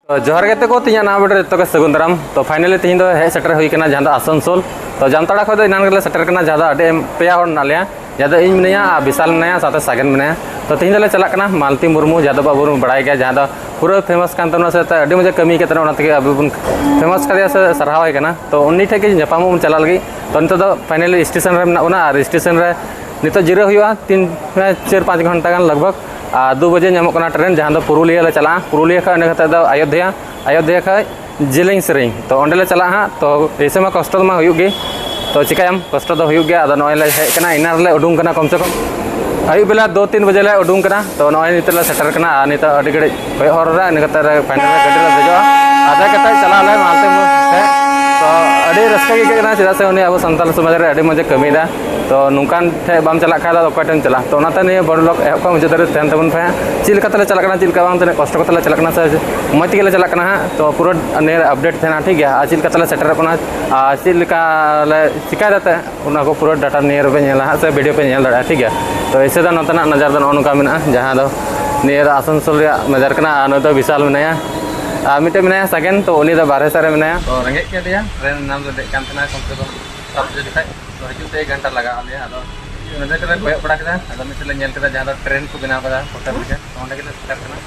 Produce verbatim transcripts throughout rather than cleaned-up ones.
ᱛᱚ ᱡᱚᱦᱟᱨ ᱜᱮ ᱛᱟᱠᱚ, ᱛᱤᱧᱟᱹᱜ ᱱᱟᱣᱟ video ᱨᱮ ᱡᱚᱛᱚ ᱜᱮ ᱥᱟᱹᱜᱩᱱ ᱫᱟᱨᱟᱢ᱾ ᱛᱚ finally ᱛᱮᱦᱮᱧ ᱫᱚ ᱦᱮᱡ ᱥᱮᱴᱮᱨ ᱦᱩᱭ ᱠᱟᱱᱟ ᱡᱟᱦᱟᱸ ᱫᱚ ᱟᱥᱟᱱᱥᱳᱞ᱾ ᱛᱚ ᱡᱟᱢᱛᱟᱲᱟ ᱠᱷᱚᱱ ᱫᱚ ᱮᱱᱟᱱ ᱨᱮᱞᱮ ᱥᱮᱴᱮᱨ ᱠᱟᱱᱟ, ᱡᱟᱦᱟᱸ ᱫᱚ ᱟᱹᱰᱤ ᱯᱮᱭᱟ ᱦᱚᱲ ᱢᱮᱱᱟᱜ ᱞᱮᱭᱟ, ᱡᱟᱦᱟᱸ ᱫᱚ ᱤᱧ ᱢᱮᱱᱟᱭᱟ ᱟᱨ ᱵᱤᱥᱟᱞ ᱢᱮᱱᱟᱭᱟ, ᱥᱟᱶᱛᱮ ᱥᱟᱜᱮᱱ ᱢᱮᱱᱟᱭᱟ᱾ ᱛᱚ ᱛᱮᱦᱮᱧ ᱫᱚᱞᱮ ᱪᱟᱞᱟᱜ ᱠᱟᱱᱟ ᱢᱟᱞᱛᱤ ᱢᱩᱨᱢᱩ, ᱡᱟᱦᱟᱸ ᱫᱚ ᱟᱵᱚ ᱵᱚᱱ ᱵᱟᱲᱟᱭ ᱜᱮᱭᱟ, ᱡᱟᱦᱟᱸ ᱫᱚ ᱯᱩᱨᱟᱹ famous ᱠᱟᱱ ᱛᱟᱵᱚᱱᱟ, ᱥᱮ ᱟᱹᱰᱤ ᱢᱚᱡᱽ ᱮ ᱠᱟᱹᱢᱤ ᱠᱟᱫ ᱛᱟᱵᱚᱱᱟ, ᱚᱱᱟ ᱛᱮᱜᱮ ᱟᱵᱚ ᱵᱚᱱ famous ᱠᱟᱫᱮᱭᱟ ᱥᱮ ᱥᱟᱨᱦᱟᱣ ᱮ ᱠᱟᱱᱟ᱾ ᱛᱚ ᱩᱱᱤ ᱴᱷᱮᱱ ᱜᱮ ᱧᱟᱯᱟᱢᱚᱜ ᱵᱚᱱ ᱪᱟᱞᱟᱜ ᱞᱟᱹᱜᱤᱫ᱾ ᱛᱚ ᱱᱤᱛᱚᱜ ᱫᱚ finally station ᱨᱮ ᱢᱮᱱᱟᱜ ᱵᱚᱱᱟ ᱟᱨ station ᱨᱮ ᱱᱤᱛᱚᱜ ᱡᱤᱨᱟᱹᱣ ᱦᱩᱭᱩᱜᱼᱟ ᱛᱤᱱ, ᱪᱟᱨ ᱯᱟᱸᱪ ᱜᱷᱚᱱᱴᱟ ᱜᱟᱱ ᱞᱟᱜᱽ ᱵᱷᱟᱜᱽ᱾ ᱟᱨ ᱫᱩ ᱵᱟᱡᱮ ᱧᱟᱢᱚᱜ ᱠᱟᱱᱟ ᱴᱨᱮᱱ, ᱡᱟᱦᱟᱸ ᱫᱚ ᱯᱩᱨᱩᱞᱤᱭᱟᱹ ᱞᱮ ᱪᱟᱞᱟᱜᱼᱟ᱾ ᱯᱩᱨᱩᱞᱤᱭᱟᱹ ᱠᱷᱚᱱ ᱤᱱᱟᱹ ᱠᱟᱛᱮ ᱫᱚ ᱟᱭᱳᱫᱷᱭᱟ, ᱟᱭᱳᱫᱷᱭᱟ ᱠᱷᱚᱱ ᱡᱮᱞᱮᱧ ᱥᱮᱨᱮᱧ᱾ ᱛᱚ ᱚᱸᱰᱮ ᱞᱮ ᱪᱟᱞᱟᱜᱼᱟ ᱦᱟᱸᱜ᱾ ᱛᱚ ᱮᱭᱥᱮ ᱢᱟ ᱠᱚᱥᱴᱚ ᱫᱚ ᱢᱟ ᱦᱩᱭᱩᱜ ᱜᱮ, ᱛᱚ ᱪᱤᱠᱟᱹᱭᱟᱢ, ᱠᱚᱥᱴᱚ ᱫᱚ ᱦᱩᱭᱩᱜ ᱜᱮᱭᱟ᱾ ᱟᱫᱚ ᱱᱚᱜᱼᱚᱭ ᱞᱮ ᱦᱮᱡ ᱠᱟᱱᱟ, ᱮᱱᱟᱱ ᱨᱮᱞᱮ ᱩᱰᱩᱝ ᱠᱟᱱᱟ, ᱠᱚᱢ ᱥᱮ ᱠᱚᱢ ᱟᱹᱭᱩᱵ ᱵᱮᱞᱟ ᱫᱩ ᱛᱤᱱ ᱵᱟᱡᱮ ᱞᱮ ᱩᱰᱩᱝ ᱠᱟᱱᱟ᱾ ᱛᱚ ᱱᱚᱜᱼᱚᱭ ᱱᱤᱛᱚᱜ ᱞᱮ ᱥᱮᱴᱮᱨ ᱠᱟᱱᱟ ᱟᱨ ᱱᱤᱛᱚᱜ ᱟᱹᱰᱤ ᱜᱷᱟᱹᱲᱤᱡ ᱠᱚᱭᱚᱜ ᱦᱚᱨ ᱨᱮ, ᱤᱱᱟᱹ ᱠᱟᱛᱮ ᱨᱮ finally ᱜᱟᱹᱰᱤ ᱞᱮ ᱫᱮᱡᱚᱜᱼᱟ᱾ ᱟᱨ ᱫᱮᱡ ᱠᱟᱛᱮ ᱪᱟᱞᱟᱜ ᱟᱞᱮ ᱢᱟᱞᱛᱮ ᱢᱩᱨᱢᱩ ᱴᱷᱮᱡ᱾ ᱛᱚ ᱟᱹᱰᱤ ᱨᱟᱹᱥᱠᱟᱹ ᱜᱮ ᱟᱹᱭᱠᱟᱹᱜ ᱠᱟᱱᱟ, ᱪᱮᱫᱟᱜ ᱥᱮ ᱩᱱᱤ ᱟᱵᱚ ᱥᱟᱱᱛᱟᱲ ᱥᱚᱢᱟᱡᱽ ᱨᱮ ᱟᱹᱰᱤ ᱢᱚᱡᱽ ᱮ ᱠᱟᱹᱢᱤᱭᱮᱫᱟ᱾ ᱛᱚ ᱱᱚᱝᱠᱟᱱ ᱴᱷᱮᱡ ᱵᱟᱢ ᱪᱟᱞᱟᱜ ᱠᱷᱟᱡ ᱫᱚ ᱚᱠᱚᱭ ᱴᱷᱮᱱ ᱪᱟᱞᱟᱜᱼᱟ? ᱛᱚ ᱚᱱᱟᱛᱮ ᱱᱤᱭᱟᱹ vlog ᱮᱦᱚᱵ ᱠᱷᱚᱱ ᱢᱩᱪᱟᱹᱫ ᱫᱷᱟᱹᱨᱤᱡ ᱛᱟᱦᱮᱱ ᱛᱟᱵᱚᱱ ᱯᱮ ᱦᱟᱸᱜ᱾ ᱪᱮᱫ ᱞᱮᱠᱟ ᱛᱮᱞᱮ ᱪᱟᱞᱟᱜ ᱠᱟᱱᱟ, ᱪᱮᱫ ᱞᱮᱠᱟ ᱵᱟᱝ, ᱛᱤᱱᱟᱹᱜ ᱠᱚᱥᱴᱚ ᱠᱟᱛᱮ ᱞᱮ ᱪᱟᱞᱟᱜ ᱠᱟᱱᱟ, ᱥᱮ ᱢᱚᱡᱽ ᱛᱮᱜᱮ ᱞᱮ ᱪᱟᱞᱟᱜ ᱠᱟᱱᱟ ᱦᱟᱸᱜ᱾ ᱛᱚ ᱯᱩᱨᱟᱹ ᱱᱤᱭᱟᱹ update ᱛᱟᱦᱮᱱᱟ, ᱴᱷᱤᱠ ᱜᱮᱭᱟ? ᱟᱨ ᱪᱮᱫ ᱞᱮᱠᱟ ᱛᱮᱞᱮ ᱥᱮᱴᱮᱨᱚᱜ ᱠᱟᱱᱟ ᱟᱨ ᱪᱮᱫ ᱞᱮᱠᱟ ᱞᱮ ᱪᱤᱠᱟᱭ ᱫᱟᱛᱮ, ᱚᱱᱟ ᱠᱚ ᱯᱩᱨᱟᱹ data ᱱᱤᱭᱟᱹ ᱨᱮᱯᱮ ᱧᱮᱞᱟ ᱦᱟᱸᱜ, ᱥᱮ video ᱯᱮ ᱧᱮᱞ ᱫᱟᱲᱮᱭᱟᱜᱼᱟ, ᱴᱷᱤᱠ ᱜᱮᱭᱟ? ᱛᱚ ᱮᱭᱥᱮ ᱫᱚ ᱱᱚᱛᱮᱱᱟᱜ ᱱᱟᱡᱟᱨ ᱫᱚ ᱱᱚᱜᱼᱚ ᱱᱚᱝᱠᱟ ᱢᱮᱱᱟᱜᱼᱟ, ᱡᱟᱦᱟᱸ ᱫᱚ ᱱᱤᱭᱟᱹ ᱫᱚ ᱟᱥᱟᱱᱥᱳᱞ ᱨᱮᱭᱟᱜ ᱱᱟᱡᱟᱨ ᱠᱟᱱᱟ᱾ ᱟᱨ ᱱᱩᱭ ᱫᱚ ᱵᱤᱥᱟᱞ ᱢᱮᱱᱟᱭᱟ, ᱟᱨ ᱢᱤᱫᱴᱮᱱ ᱢᱮᱱᱟᱭᱟ ᱥᱟᱜᱮᱱ, ᱛᱚ ᱩᱱᱤ ᱫᱚ ᱵᱟᱨᱦᱮ ᱥᱮᱫ ᱨᱮ ᱢᱮᱱᱟᱭᱟ᱾ ᱛᱚ ᱨᱮᱸᱜᱮᱡ ᱠᱮᱫ ᱞᱮᱭᱟ, ᱴᱨᱮᱱ ᱮᱱᱟᱝ ᱞᱮ ᱫᱮᱡ ᱠᱟᱱ ᱛᱟᱦᱮᱱᱟ ᱠᱚᱢ ᱥᱮ ᱠᱚᱢ ᱥᱟᱛ ᱵᱟᱡᱮ ᱡᱚᱠᱷᱟᱡ᱾ ᱛᱚ ᱦᱤᱡᱩᱜ ᱛᱮ ᱮᱠ ᱜᱷᱚᱱᱴᱟ ᱞᱟᱜᱟᱣ ᱞᱮᱭᱟ᱾ ᱟᱫᱚ ᱱᱚᱸᱰᱮ ᱜᱮᱞᱮ ᱠᱚᱭᱚᱜ ᱵᱟᱲᱟ ᱠᱮᱫᱟ, ᱟᱫᱚ ᱢᱤᱫᱴᱮᱱ ᱞᱮ ᱧᱮᱞ ᱠᱮᱫᱟ ᱡᱟᱦᱟᱸ ᱫᱚ ᱴᱨᱮᱱ ᱠᱚ ᱵᱮᱱᱟᱣ ᱠᱟᱫᱟ ᱦᱳᱴᱮᱞ ᱞᱮᱠᱟ, ᱛᱚ ᱚᱸᱰᱮ ᱜᱮᱞᱮ ᱥᱮᱴᱮᱨ ᱠᱟᱱᱟ᱾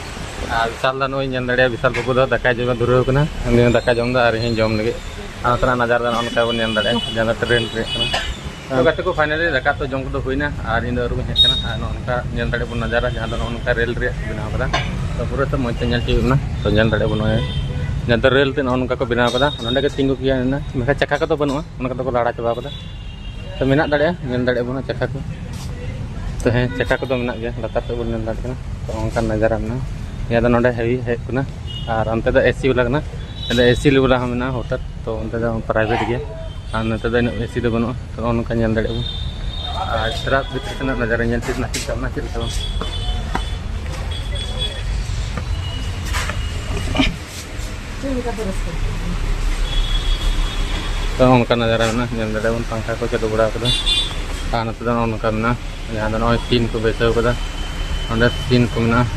ᱟᱨ ᱵᱤᱥᱟᱞ ᱫᱚ ᱱᱩᱭ ᱧᱮᱞ ᱫᱟᱲᱮᱭᱟᱜᱼᱟ, ᱵᱤᱥᱟᱞ ᱵᱟᱹᱵᱩ ᱫᱚ ᱫᱟᱠᱟᱭ ᱡᱚᱢᱮ ᱫᱷᱩᱨᱟᱹᱣ ᱠᱟᱱᱟ, ᱩᱱᱤ ᱦᱚᱸ ᱫᱟᱠᱟ ᱡᱚᱢ ᱫᱚ ᱟᱨ ᱤᱧ ᱦᱚᱸ ᱡᱚᱢ ᱞᱟᱹᱜᱤᱫ᱾ ᱟᱨ ᱱᱚᱛᱮᱱᱟᱜ ᱱᱟᱡᱟᱨ ᱫᱚ ᱱᱚᱜᱼᱚ ᱱᱚᱝᱠᱟ ᱵᱚᱱ ᱧᱮᱞ ᱫᱟᱲᱮᱭᱟᱜᱼᱟ, ᱡᱟᱦᱟᱸ ᱫᱚ ᱴᱨᱮᱱ ᱨᱮᱭᱟᱜ ᱠᱟᱱᱟ᱾ ᱛᱚ ᱜᱟᱛᱮ ᱠᱚ, finally ᱫᱟᱠᱟ ᱛᱚ ᱡᱚᱢ ᱠᱚᱫᱚ ᱦᱩᱭᱱᱟ ᱟᱨ ᱤᱧ ᱫᱚ ᱟᱹᱨᱩᱵ ᱤᱧ ᱦᱮᱡ ᱠᱟᱱᱟ᱾ ᱟᱨ ᱱᱚᱜᱼᱚ ᱱᱚᱝᱠᱟ ᱧᱮᱞ ᱫᱟᱲᱮᱭᱟᱜ ᱵᱚᱱ ᱱᱟᱡᱟᱨᱟ, ᱡᱟᱦᱟᱸ ᱫᱚ ᱱᱚᱜᱼᱚ ᱱᱚᱝᱠᱟ ᱨᱮᱞ ᱨᱮᱭᱟᱜ ᱠᱚ ᱵᱮᱱᱟᱣ ᱠᱟᱫᱟ᱾ ᱛᱚ ᱯᱩᱨᱟᱹ ᱛᱚ ᱢᱚᱡᱽ ᱛᱮ ᱧᱮᱞ ᱦᱚᱪᱚᱭ ᱦᱩᱭᱩᱜ ᱠᱟᱱᱟ᱾ ᱛᱚ ᱧᱮᱞ ᱫᱟᱲᱮᱭᱟᱜ ᱵᱚᱱ ᱱᱚᱜᱼᱚᱭ, ᱡᱟᱦᱟᱸ ᱫᱚ ᱨᱮᱞ ᱛᱮ ᱱᱚᱜᱼᱚ ᱱᱚᱝᱠᱟ ᱠᱚ ᱵᱮᱱᱟᱣ ᱠᱟᱫᱟ, ᱱᱚᱸᱰᱮ ᱜᱮ ᱛᱤᱸᱜᱩ ᱠᱮᱭᱟ ᱢᱮᱱᱟ, ᱢᱮᱱᱠᱷᱟᱱ ᱪᱟᱠᱟ ᱠᱚᱫᱚ ᱵᱟᱹᱱᱩᱜᱼᱟ, ᱚᱱᱟ ᱠᱚᱫᱚ ᱠᱚ ᱞᱟᱲᱟ ᱪᱟᱵᱟ ᱠᱟᱫᱟ᱾ ᱛᱚ ᱢᱮᱱᱟᱜ ᱫᱟᱲᱮᱭᱟᱜᱼᱟ, ᱧᱮᱞ ᱫᱟᱲᱮᱭᱟᱜ ᱵᱚᱱ ᱪᱟᱠᱟ ᱠᱚ᱾ ᱛᱚ ᱦᱮᱸ, ᱪᱟᱠᱟ ᱠᱚᱫᱚ ᱢᱮᱱᱟᱜ ᱜᱮᱭᱟ, ᱞᱟᱛᱟᱨ ᱥᱮᱫ ᱵᱚᱱ ᱧᱮᱞ ᱫᱟᱲᱮᱭᱟᱜ ᱠᱟᱱᱟ᱾ ᱛᱚ ᱚᱱᱠᱟᱱ ᱱᱟᱡᱟᱨᱟ ᱢᱮᱱᱟᱜᱼᱟ᱾ ᱱᱤᱭᱟᱹ ᱫᱚ ᱱᱚᱸᱰᱮ ᱦᱮᱡ ᱦᱩᱭᱩᱜ ᱠᱟᱱᱟ᱾ ᱟᱨ ᱚᱱᱛᱮ ᱫᱚ ᱮᱥᱤ ᱵᱟᱞᱟ ᱠᱟᱱᱟ, ᱱᱚᱸᱰᱮ ᱮᱥᱤ ᱵᱟᱞᱟ ᱦᱚᱸ ᱢᱮᱱᱟᱜᱼᱟ ᱦᱳᱴᱮᱞ᱾ ᱛᱚ ᱚᱱᱛᱮ ᱫᱚ private ᱜᱮᱭᱟ᱾ ᱟᱨ ᱱᱚᱛᱮ ᱫᱚ ᱤᱱᱟᱹᱜ ᱮᱥᱤ ᱫᱚ ᱵᱟᱹᱱᱩᱜᱼᱟ᱾ ᱛᱚ ᱱᱚᱜᱼᱚ ᱱᱚᱝᱠᱟ ᱧᱮᱞ ᱫᱟᱲᱮᱭᱟᱜ ᱵᱚᱱ᱾ ᱟᱨ ᱥᱟᱨᱟ ᱵᱷᱤᱛᱨᱤ ᱥᱮᱱᱟᱜ ᱱᱟᱡᱟᱨᱟ ᱧᱮᱞ ᱴᱷᱤᱠ ᱱᱟ, ᱪᱮᱫ ᱞᱮᱠᱟ ᱢᱮᱱᱟᱜᱼᱟ, ᱪᱮᱫ ᱞᱮᱠᱟ ᱵᱟᱝ᱾ ᱛᱚ ᱚᱱᱠᱟ ᱱᱟᱡᱟᱨᱟ ᱢᱮᱱᱟᱜᱼᱟ, ᱧᱮᱞ ᱫᱟᱲᱮᱭᱟᱜ ᱵᱚᱱ, ᱯᱟᱝᱠᱷᱟ ᱠᱚ ᱪᱟᱹᱞᱩ ᱵᱟᱲᱟ ᱠᱟᱫᱟ᱾ ᱟᱨ ᱱᱚᱛᱮ ᱫᱚ ᱱᱚᱜᱼᱚ ᱱᱚᱝᱠᱟ ᱢᱮᱱᱟᱜᱼᱟ, ᱡᱟᱦᱟᱸ ᱫᱚ ᱱᱚᱜᱼᱚᱭ ᱥᱤᱱ ᱠᱚ ᱵᱟᱹᱭᱥᱟᱹᱣ ᱠᱟᱫᱟ, ᱚᱸᱰᱮ ᱥᱤᱱ ᱠᱚ ᱢᱮᱱᱟᱜᱼᱟ᱾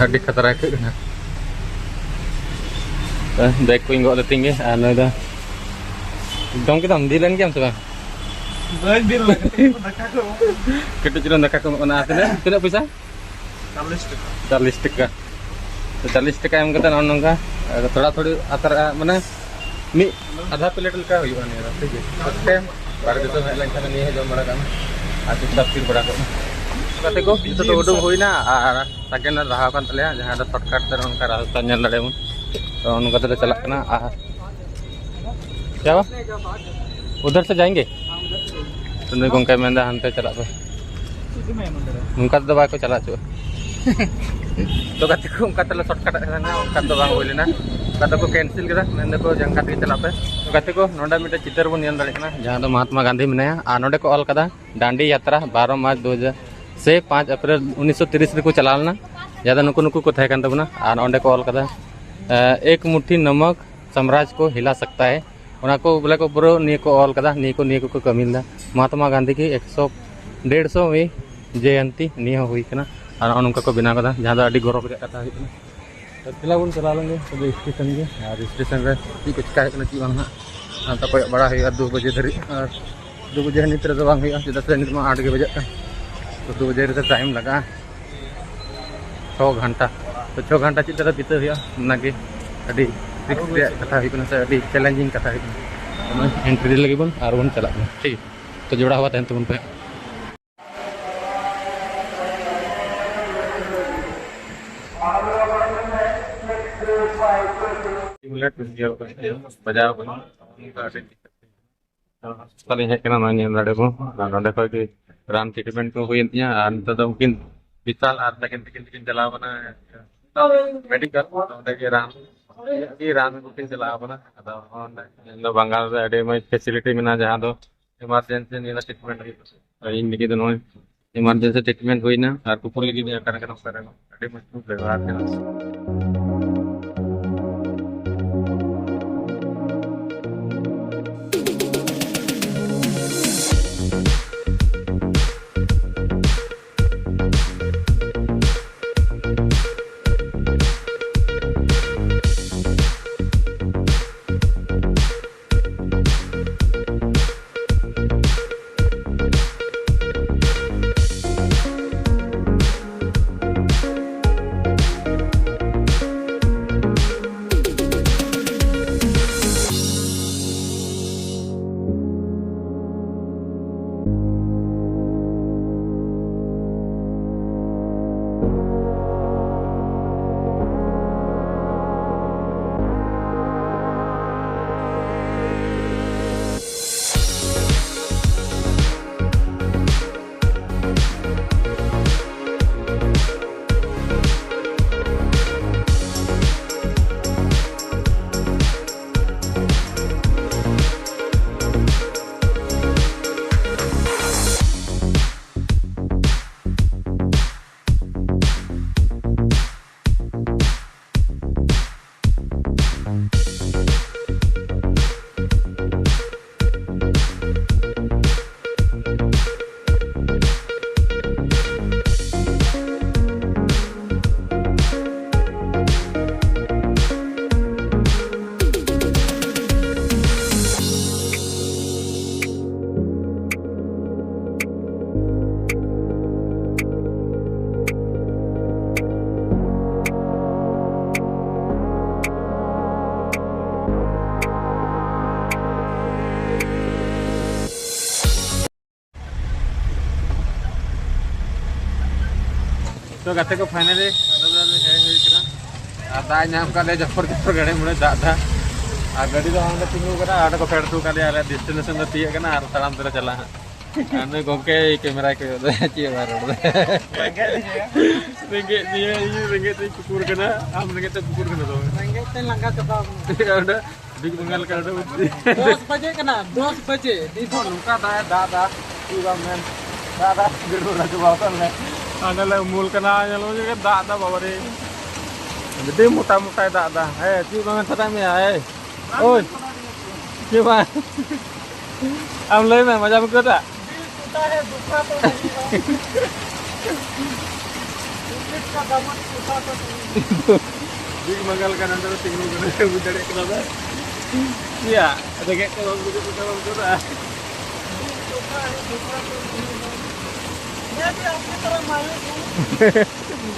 ᱟᱹᱰᱤ ᱠᱷᱟᱛᱨᱟ ᱟᱹᱭᱠᱟᱹᱜ ᱠᱟᱱᱟ᱾ ᱵᱮᱜᱽ ᱠᱚᱧ ᱜᱚᱜ ᱞᱮᱛᱤᱧ ᱜᱮ᱾ ᱟᱨ ᱱᱩᱭ ᱫᱚ ᱡᱚᱢ ᱠᱮᱫᱟᱢ? ᱫᱤᱞ ᱮᱱ ᱜᱮᱭᱟᱢ ᱥᱮ ᱵᱟᱝ? ᱵᱟᱹᱧ ᱫᱤᱞ ᱞᱮᱫᱟ, ᱫᱟᱠᱟ ᱠᱚ᱾ ᱠᱟᱹᱴᱤᱡ ᱪᱩᱞᱩᱝ ᱫᱟᱠᱟ ᱠᱚ ᱮᱢᱚᱜ ᱠᱟᱱᱟ᱾ ᱟᱨ ᱛᱤᱱᱟᱹᱜ, ᱛᱤᱱᱟᱹᱜ ᱯᱚᱭᱥᱟ? ᱪᱟᱞᱞᱤᱥ ᱴᱟᱠᱟ᱾ ᱪᱟᱞᱞᱤᱥ ᱴᱟᱠᱟ᱾ ᱛᱚ, ᱪᱟᱞᱞᱤᱥ ᱴᱟᱠᱟ ᱮᱢ ᱠᱟᱛᱮ ᱱᱚᱜᱼᱚ ᱱᱚᱝᱠᱟ, ᱟᱫᱚ ᱛᱷᱚᱲᱟ ᱛᱷᱚᱲᱤ ᱟᱛᱟᱨᱟᱜᱼᱟ, ᱢᱟᱱᱮ ᱢᱤᱫ ᱟᱫᱷᱟ ᱯᱞᱮᱴ ᱞᱮᱠᱟ ᱦᱩᱭᱩᱜᱼᱟ ᱱᱤᱭᱟᱹ ᱫᱚ, ᱴᱷᱤᱠ ᱜᱮᱭᱟ᱾ ᱯᱷᱟᱥᱴ ᱴᱟᱭᱤᱢ ᱵᱟᱦᱨᱮ ᱫᱤᱥᱚᱢ ᱦᱮᱡ ᱞᱮᱱᱠᱷᱟᱱ ᱱᱤᱭᱟᱹ ᱦᱚᱸ ᱡᱚᱢ ᱵᱟᱲᱟ ᱠᱟᱜ ᱢᱮ ᱟᱨ ᱪᱩᱯᱪᱟᱯ ᱛᱷᱤᱨ ᱵᱟᱲᱟ ᱠᱚᱜ ᱢᱮ᱾ ᱜᱟᱛᱮ ᱠᱚ, ᱱᱤᱛᱚᱜ ᱫᱚ ᱩᱰᱩᱠ ᱦᱩᱭᱱᱟ ᱟᱨ ᱥᱮᱠᱮᱱᱰ ᱨᱟᱦᱟ ᱠᱟᱱ ᱛᱟᱞᱮᱭᱟ, ᱡᱟᱦᱟᱸ ᱫᱚ ᱥᱚᱨᱴᱠᱟᱴ ᱛᱮ ᱱᱚᱝᱠᱟ ᱨᱟᱡᱚᱥᱛᱷᱟᱱ ᱧᱮᱞ ᱫᱟᱲᱮᱭᱟᱵᱚᱱ᱾ ᱛᱚ ᱱᱚᱝᱠᱟ ᱛᱮᱞᱮ ᱪᱟᱞᱟᱜ ᱠᱟᱱᱟ᱾ ᱟᱨ ᱪᱟᱣᱟ ᱩᱫᱷᱟᱨ ᱥᱮ ᱡᱟᱭᱮᱸᱜᱮ᱾ ᱛᱚ ᱱᱩᱭ ᱜᱚᱝᱠᱮ ᱢᱮᱱᱫᱟ ᱦᱟᱱᱛᱮ ᱪᱟᱞᱟᱜ ᱯᱮ᱾ ᱱᱚᱝᱠᱟ ᱛᱮᱫᱚ ᱵᱟᱠᱚ ᱪᱟᱞᱟᱣ ᱦᱚᱪᱚᱜᱼᱟ᱾ ᱛᱚ ᱜᱟᱛᱮ ᱠᱚ, ᱚᱱᱠᱟ ᱛᱮᱞᱮ ᱥᱚᱨᱴᱠᱟᱴ ᱠᱟᱱᱟ, ᱚᱱᱠᱟ ᱫᱚ ᱵᱟᱝ ᱦᱩᱭ ᱞᱮᱱᱟ᱾ ᱚᱱᱠᱟ ᱫᱚᱠᱚ ᱠᱮᱱᱥᱮᱞ ᱠᱮᱫᱟ, ᱢᱮᱱ ᱫᱟᱠᱚ ᱡᱟᱸᱜᱟ ᱛᱮᱜᱮ ᱪᱟᱞᱟᱜ ᱯᱮ᱾ ᱛᱚ ᱜᱟᱛᱮ ᱠᱚ, ᱱᱚᱰᱮ ᱢᱤᱫᱴᱮᱱ ᱪᱤᱛᱟᱹᱨ ᱵᱚᱱ ᱧᱮᱞ ᱫᱟᱲᱮᱭᱟᱜ ᱠᱟᱱᱟ, ᱡᱟᱦᱟᱸ ᱫᱚ ᱢᱚᱦᱟᱛᱢᱟ ᱜᱟᱱᱫᱷᱤ ᱢᱮᱱᱟᱭᱟ᱾ ᱟᱨ ᱱᱚᱰᱮ ᱠᱚ ᱚᱞ ᱠᱟᱫᱟ, ᱰᱟᱱᱰᱤ ᱭᱟᱛᱨᱟ ᱵᱟᱨᱚ ᱢᱟᱨᱪ ᱫᱩ ᱦᱟᱡᱟᱨ ᱥᱮ ᱯᱟᱸᱪ ᱮᱯᱨᱤᱞ ᱩᱱᱤᱥᱥᱚ ᱛᱤᱨᱤᱥ ᱨᱮᱠᱚ ᱪᱟᱞᱟᱣ ᱞᱮᱱᱟ, ᱡᱟᱦᱟᱸ ᱫᱚ ᱱᱩᱠᱩ ᱱᱩᱠᱩ ᱠᱚ ᱛᱟᱦᱮᱸ ᱠᱟᱱ ᱛᱟᱵᱚᱱᱟ᱾ ᱟᱨ ᱚᱸᱰᱮ ᱠᱚ ᱚᱞ ᱠᱟᱫᱟ, ᱮᱠ ᱢᱩᱴᱷᱤ ᱱᱚᱢᱚᱠ ᱥᱟᱢᱨᱟᱡᱽ ᱠᱚ ᱦᱤᱞᱟ ᱥᱟᱠᱛᱟ ᱦᱮ᱾ ᱚᱱᱟ ᱠᱚ ᱵᱚᱞᱮ ᱠᱚ ᱯᱩᱨᱟᱹ ᱱᱤᱭᱟᱹ ᱠᱚ ᱚᱞ ᱠᱟᱫᱟ, ᱱᱤᱭᱟᱹ ᱠᱚ, ᱱᱤᱭᱟᱹ ᱠᱚᱠᱚ ᱠᱟᱹᱢᱤ ᱞᱮᱫᱟ᱾ ᱢᱚᱦᱟᱛᱢᱟ ᱜᱟᱱᱫᱷᱤ ᱠᱤ ᱮᱠᱥᱚ ᱰᱮᱲᱥᱚ ᱣᱤ ᱡᱚᱭᱚᱱᱛᱤ ᱱᱤᱭᱟᱹ ᱦᱚᱸ ᱦᱩᱭ ᱠᱟᱱᱟ᱾ ᱟᱨ ᱱᱚᱜᱼᱚ ᱱᱚᱝᱠᱟ ᱠᱚ ᱵᱮᱱᱟᱣ ᱠᱟᱫᱟ, ᱡᱟᱦᱟᱸ ᱫᱚ ᱟᱹᱰᱤ ᱜᱚᱨᱚᱵᱽ ᱨᱮᱭᱟᱜ ᱠᱟᱛᱷᱟ ᱦᱩᱭᱩᱜ ᱠᱟᱱᱟ᱾ ᱛᱚ ᱫᱮᱞᱟ ᱵᱚᱱ ᱪᱟᱞᱟᱣ ᱞᱮᱱ ᱜᱮ ᱥᱴᱮᱥᱚᱱ ᱜᱮ, ᱟᱨ ᱥᱴᱮᱥᱚᱱ ᱨᱮ ᱪᱮᱫ ᱠᱚ ᱪᱤᱠᱟ ᱦᱩᱭᱩᱜ ᱠᱟᱱᱟ, ᱪᱮᱫ ᱵᱟᱝ ᱦᱟᱸᱜ, ᱦᱟᱱᱛᱮ ᱠᱚᱭᱚᱜ ᱵᱟᱲᱟ ᱦᱩᱭᱩᱜᱼᱟ ᱫᱩ ᱵᱟᱡᱮ ᱫᱷᱟᱹᱨᱤᱡ᱾ ᱟᱨ ᱫᱩ ᱵᱟᱡᱮ ᱱᱤᱛ ᱨᱮᱫᱚ ᱵᱟᱝ ᱦᱩᱭᱩᱜᱼᱟ, ᱪᱮᱫᱟᱜ ᱥᱮ ᱱᱤᱛ ᱢᱟ ᱟᱴ ᱜᱮ ᱵᱟᱡᱟᱜ ᱠᱟᱱ᱾ ᱛᱚ ᱫᱩ ᱵᱟᱡᱮ ᱨᱮᱫᱚ ᱴᱟᱭᱤᱢ ᱞᱟᱜᱟᱜᱼᱟ ᱪᱷᱚ ᱜᱷᱚᱱᱴᱟ᱾ ᱛᱚ ᱪᱷᱚ ᱜᱷᱚᱱᱴᱟ ᱪᱮᱫ ᱞᱮᱠᱟ ᱵᱤᱛᱟᱹᱣ ᱦᱩᱭᱩᱜᱼᱟ, ᱚᱱᱟᱜᱮ ᱟᱹᱰᱤ ᱨᱤᱥᱠ ᱨᱮᱭᱟᱜ ᱠᱟᱛᱷᱟ ᱦᱩᱭᱩᱜ ᱠᱟᱱᱟ, ᱥᱮ ᱟᱹᱰᱤ ᱪᱮᱞᱮᱧᱡᱤᱝ ᱠᱟᱛᱷᱟ ᱦᱩᱭᱩᱜ ᱠᱟᱱᱟ᱾ ᱛᱚ ᱱᱚᱜᱼᱚᱭ ᱮᱱᱴᱨᱤ ᱞᱟᱹᱜᱤᱫ ᱵᱚᱱ ᱟᱨ ᱵᱚᱱ ᱪᱟᱞᱟᱜ ᱠᱟᱱᱟ, ᱴᱷᱤᱠ ᱜᱮᱭᱟ᱾ ᱛᱚ ᱡᱚᱲᱟᱣ ᱦᱚᱣᱟ ᱛᱟᱦᱮᱱ ᱛᱟᱵᱚᱱ ᱯᱮ᱾ ᱵᱟᱡᱟᱣ ᱠᱟᱱᱟ᱾ ᱦᱟᱥᱯᱟᱛᱟᱞ ᱤᱧ ᱦᱮᱡ ᱠᱟᱱᱟ, ᱱᱚᱜᱼᱚᱭ ᱧᱮᱞ ᱫᱟᱲᱮ ᱠᱚ, ᱟᱨ ᱱᱚᱸᱰᱮ ᱠᱷᱚᱡ ᱜᱮ ᱨᱟᱱ ᱴᱨᱤᱴᱢᱮᱱᱴ ᱠᱚ ᱦᱩᱭᱮᱱ ᱛᱤᱧᱟ᱾ ᱟᱨ ᱱᱤᱛᱚᱜ ᱫᱚ ᱩᱱᱠᱤᱱ ᱵᱤᱥᱟᱞ ᱟᱨ ᱛᱟᱹᱠᱤᱱ ᱛᱤᱠᱤᱱ ᱛᱤᱠᱤᱱ ᱪᱟᱞᱟᱣ ᱠᱟᱱᱟ ᱢᱮᱰᱤᱠᱮᱞ, ᱚᱸᱰᱮ ᱜᱮ ᱨᱟᱱ, ᱜᱮ ᱨᱟᱱ ᱠᱚᱠᱤᱱ ᱪᱟᱞᱟᱣ ᱠᱟᱱᱟ᱾ ᱟᱫᱚ ᱚᱸᱰᱮ ᱤᱧ ᱫᱚ ᱵᱟᱝᱜᱟᱞ ᱨᱮ ᱟᱹᱰᱤ ᱢᱚᱡᱽ ᱯᱷᱮᱥᱤᱞᱤᱴᱤ ᱢᱮᱱᱟᱜᱼᱟ, ᱡᱟᱦᱟᱸ ᱫᱚ ᱮᱢᱟᱨᱡᱮᱱᱥᱤ ᱱᱤᱭᱟᱹ ᱴᱨᱤᱴᱢᱮᱱᱴ ᱦᱩᱭᱩᱜᱼᱟ᱾ ᱟᱨ ᱤᱧ ᱞᱟᱹᱜᱤᱫ ᱫᱚ ᱱᱚᱜᱼᱚᱭ ᱮᱢᱟᱨᱡᱮᱱᱥᱤ ᱴᱨᱤᱴᱢᱮᱱᱴ ᱦᱩᱭᱱᱟ, ᱟᱨ ᱠᱩᱠᱩ ᱞᱟᱹᱜᱤᱫ ᱫᱚ ᱚᱠᱟ ᱞᱮᱠᱟ ᱱᱚᱝᱠᱟ ᱨᱮ ᱟᱹᱰᱤ ᱢᱚᱡᱽ ᱠᱚ ᱵᱮᱵᱚᱦᱟᱨ ᱠᱟᱱᱟ᱾ ᱛᱚ ᱜᱟᱛᱮ ᱠᱚ, finally ᱟᱞᱮ ᱫᱚᱞᱮ ᱦᱮᱡ ᱦᱩᱭ ᱠᱟᱱᱟ᱾ ᱟᱨ ᱫᱟᱜ ᱮ ᱧᱟᱢ ᱠᱟᱜ ᱞᱮᱭᱟ, ᱡᱚᱯᱚᱨ ᱡᱚᱯᱚᱨ ᱜᱟᱹᱰᱤ ᱢᱩᱲᱮ ᱫᱟᱜ ᱫᱟ᱾ ᱟᱨ ᱜᱟᱹᱰᱤ ᱫᱚ ᱚᱸᱰᱮ ᱛᱤᱸᱜᱩ ᱠᱟᱱᱟ, ᱚᱸᱰᱮ ᱠᱚ ᱯᱷᱮᱰ ᱦᱚᱴᱚ ᱠᱟᱜ ᱞᱮᱭᱟ᱾ ᱟᱞᱮ destination ᱫᱚ ᱛᱤᱭᱟᱹᱜ ᱠᱟᱱᱟ ᱟᱨ ᱛᱟᱲᱟᱢ ᱛᱮᱞᱮ ᱪᱟᱞᱟᱜᱼᱟ ᱦᱟᱸᱜ᱾ ᱟᱨ ᱱᱩᱭ ᱜᱚᱢᱠᱮ ᱠᱮᱢᱮᱨᱟᱭ ᱠᱚᱭᱚᱜ ᱫᱟ, ᱪᱮᱫ ᱦᱚᱸ ᱵᱟᱭ ᱨᱚᱲ ᱫᱟ᱾ ᱨᱮᱸᱜᱮᱡ ᱫᱤᱭᱮ, ᱤᱧ ᱨᱮᱸᱜᱮᱡ ᱛᱮᱧ ᱯᱩᱠᱩᱨ ᱠᱟᱱᱟ, ᱟᱢ ᱨᱮᱸᱜᱮᱡ ᱛᱮ ᱯᱩᱠᱩᱨ ᱠᱟᱱᱟ ᱛᱚ᱾ ᱨᱮᱸᱜᱮᱡ ᱛᱮᱧ ᱞᱟᱸᱜᱟ ᱪᱟᱵᱟᱣ ᱠᱟᱱᱟ᱾ ᱚᱸᱰᱮ ᱵᱤᱜᱽ ᱵᱮᱝᱜᱟᱞ ᱠᱟᱨᱰ ᱩᱫᱩᱜ᱾ ᱫᱚᱥ ᱵᱟᱡᱮ ᱠᱟᱱᱟ, ᱫᱚᱥ ᱵᱟᱡᱮ᱾ ᱱᱤᱛ ᱦᱚᱸ ᱱᱚᱝᱠᱟ ᱫᱟᱜ ᱮ ᱫᱟᱜ ᱫᱟ, ᱪᱮᱫ ᱵᱟᱢ ᱢᱮᱱ᱾ ᱫᱟᱜ ᱫᱟᱜ ᱜᱟᱹᱰᱤ ᱵᱚᱞᱚ ᱪᱟᱵᱟ ᱟᱠᱟᱱ ᱞᱮ᱾ ᱦᱟᱸᱰᱮ ᱞᱮ ᱩᱢᱩᱞ ᱠᱟᱱᱟ, ᱧᱮᱞ ᱢᱮ ᱪᱮᱫ ᱫᱟᱜ ᱫᱟ ᱵᱟᱵᱟ ᱨᱮ᱾ ᱟᱹᱰᱤ ᱢᱚᱴᱟ ᱢᱚᱴᱟᱭ ᱫᱟᱜ ᱫᱟ᱾ ᱦᱮᱸ, ᱪᱮᱫ ᱵᱟᱝ ᱢᱮᱛᱟᱫ ᱢᱮᱭᱟ? ᱦᱮᱸ, ᱳᱭ᱾ ᱪᱮᱫ ᱵᱟᱝ? ᱟᱢ ᱞᱟᱹᱭ ᱢᱮ, ᱢᱚᱡᱟᱢ ᱟᱹᱭᱠᱟᱹᱣ ᱫᱟ? ᱫᱤᱞ ᱴᱩᱴᱟ ᱦᱮ ᱫᱩᱠᱷᱟ ᱛᱚ ᱱᱟᱦᱤᱸ ᱦᱳ᱾ ᱫᱤᱞ ᱠᱟ ᱫᱟᱢᱟᱱ ᱴᱩᱴᱟ ᱛᱚ ᱱᱟᱦᱤᱸ ᱦᱳ᱾ ᱵᱤᱜᱽ ᱵᱮᱝᱜᱟᱞ ᱠᱟᱨᱰ ᱚᱸᱰᱮ ᱨᱮ ᱛᱤᱸᱜᱩ ᱠᱟᱱᱟ, ᱵᱩᱡᱽ ᱫᱟᱲᱮᱭᱟᱜ ᱠᱟᱱᱟ ᱯᱮ? ᱭᱟ, ᱨᱮᱸᱜᱮᱡ ᱛᱮ ᱵᱟᱢ ᱜᱩᱡᱩᱜ ᱠᱟᱱᱟ, ᱵᱟᱢ ᱜᱩᱡᱩᱜᱼᱟ᱾ ᱫᱤᱞ ᱴᱩᱴᱟ ᱦᱮ ᱫᱩᱠᱷᱟ ᱛᱚ ᱱᱟᱦᱤᱸ ᱦᱳ᱾ ᱢᱮ ᱵᱷᱤ ᱟᱯᱠᱮ ᱛᱚᱨᱦ ᱢᱟᱭᱩᱥ ᱦᱩᱸ᱾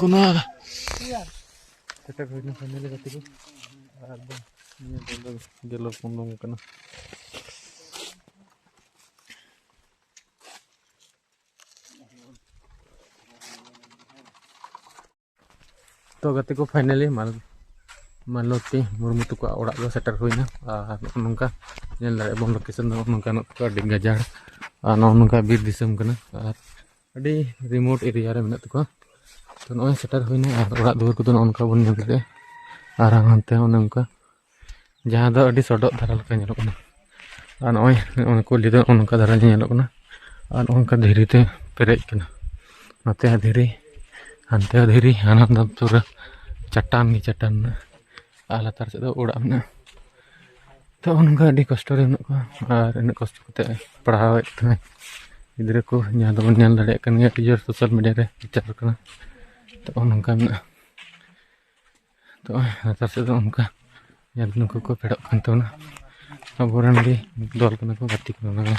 ᱠᱚᱱᱟ᱾ ᱥᱮᱴᱮᱨ ᱦᱩᱭᱱᱟ ᱯᱷᱟᱭᱱᱟᱞᱤ ᱜᱟᱛᱮ ᱠᱚ᱾ ᱟᱨ ᱱᱤᱭᱟᱹ ᱫᱚ ᱜᱮᱞᱳ ᱩᱰᱩᱝ ᱠᱟᱱᱟ᱾ ᱛᱚ ᱜᱟᱛᱮ ᱠᱚ, ᱯᱷᱟᱭᱱᱟᱞᱤ ᱢᱟᱞ-, ᱢᱟᱞᱚᱛᱤ ᱢᱩᱨᱢᱩ ᱛᱟᱠᱚᱣᱟᱜ ᱚᱲᱟᱜ ᱫᱚ ᱥᱮᱴᱮᱨ ᱦᱩᱭᱱᱟ᱾ ᱟᱨ ᱱᱚᱜᱼᱚ ᱱᱚᱝᱠᱟ ᱧᱮᱞ ᱫᱟᱲᱮᱭᱟᱜ ᱵᱚᱱ, ᱞᱳᱠᱮᱥᱚᱱ ᱫᱚ ᱱᱚᱜᱼᱚ ᱱᱚᱝᱠᱟ ᱢᱮᱱᱟᱜ ᱛᱟᱠᱚᱣᱟ, ᱟᱹᱰᱤ ᱜᱟᱡᱟᱲ ᱟᱨ ᱱᱚᱜᱼᱚ ᱱᱚᱝᱠᱟ ᱵᱤᱨ ᱫᱤᱥᱚᱢ ᱠᱟᱱᱟ᱾ ᱟᱨ ᱟᱹᱰᱤ ᱨᱤᱢᱳᱴ ᱮᱨᱤᱭᱟ ᱨᱮ ᱢᱮᱱᱟᱜ ᱛᱟᱠᱚᱣᱟ᱾ ᱛᱚ ᱱᱚᱜᱼᱚᱭ ᱥᱮᱴᱮᱨ ᱦᱩᱭᱱᱟ᱾ ᱟᱨ ᱚᱲᱟᱜ ᱫᱩᱣᱟᱹᱨ ᱠᱚᱫᱚ ᱱᱚᱜᱼᱚ ᱱᱚᱝᱠᱟ ᱵᱚᱱ ᱧᱮᱞ ᱫᱟᱲᱮᱭᱟᱜᱼᱟ᱾ ᱟᱨ ᱦᱟᱱᱛᱮ ᱚᱱᱮ ᱚᱱᱠᱟ, ᱡᱟᱦᱟᱸ ᱫᱚ ᱟᱹᱰᱤ ᱥᱚᱰᱚᱜ ᱫᱷᱟᱨᱟ ᱞᱮᱠᱟ ᱧᱮᱞᱚᱜ ᱠᱟᱱᱟ᱾ ᱟᱨ ᱱᱚᱜᱼᱚᱭ, ᱱᱚᱜᱼᱚᱭ ᱠᱩᱞᱦᱤ ᱫᱚ ᱱᱚᱜᱼᱚ ᱱᱚᱝᱠᱟ ᱫᱷᱟᱨᱟ ᱧᱮᱞᱚᱜ ᱠᱟᱱᱟ᱾ ᱟᱨ ᱱᱚᱜᱼᱚ ᱱᱚᱝᱠᱟ ᱫᱷᱤᱨᱤ ᱛᱮ ᱯᱮᱨᱮᱡ ᱠᱟᱱᱟ᱾ ᱱᱚᱛᱮ ᱦᱚᱸ ᱫᱷᱤᱨᱤ, ᱦᱟᱱᱛᱮ ᱦᱚᱸ ᱫᱷᱤᱨᱤ, ᱦᱟᱱᱟ ᱫᱚ ᱯᱩᱨᱟᱹ ᱪᱟᱴᱟᱱ ᱜᱮ ᱪᱟᱴᱟᱱ ᱢᱮᱱᱟᱜᱼᱟ᱾ ᱟᱨ ᱞᱟᱛᱟᱨ ᱥᱮᱫ ᱫᱚ ᱚᱲᱟᱜ ᱢᱮᱱᱟᱜᱼᱟ᱾ ᱛᱚ ᱱᱚᱝᱠᱟ ᱟᱹᱰᱤ ᱠᱚᱥᱴᱚ ᱨᱮ ᱢᱮᱱᱟᱜ ᱠᱚᱣᱟ᱾ ᱟᱨ ᱩᱱᱟᱹᱜ ᱠᱚᱥᱴᱚ ᱠᱟᱛᱮ ᱯᱟᱲᱦᱟᱣᱮᱫ ᱠᱚ ᱛᱟᱦᱮᱸᱫ ᱜᱤᱫᱽᱨᱟᱹ ᱠᱚ, ᱡᱟᱦᱟᱸ ᱫᱚᱵᱚᱱ ᱧᱮᱞ ᱫᱟᱲᱮᱭᱟᱜ ᱠᱟᱱ ᱜᱮᱭᱟ, ᱟᱹᱰᱤ ᱡᱳᱨ ᱥᱳᱥᱟᱞ ᱢᱤᱰᱤᱭᱟ ᱨᱮ ᱯᱨᱚᱪᱟᱨ ᱠᱟᱱᱟ᱾ ᱛᱚ ᱱᱚᱝᱠᱟ ᱢᱮᱱᱟᱜᱼᱟ᱾ ᱛᱚ ᱞᱟᱛᱟᱨ ᱥᱮᱫ ᱫᱚ ᱚᱱᱠᱟ ᱧᱮᱞ, ᱱᱩᱠᱩ ᱠᱚ ᱯᱷᱮᱰᱚᱜ ᱠᱟᱱ ᱛᱟᱵᱚᱱᱟ᱾ ᱟᱵᱚᱨᱮᱱ ᱜᱮ ᱫᱚᱞ ᱠᱟᱱᱟ ᱠᱚ, ᱜᱟᱛᱮ ᱠᱚ ᱠᱟᱱᱟ ᱠᱚ᱾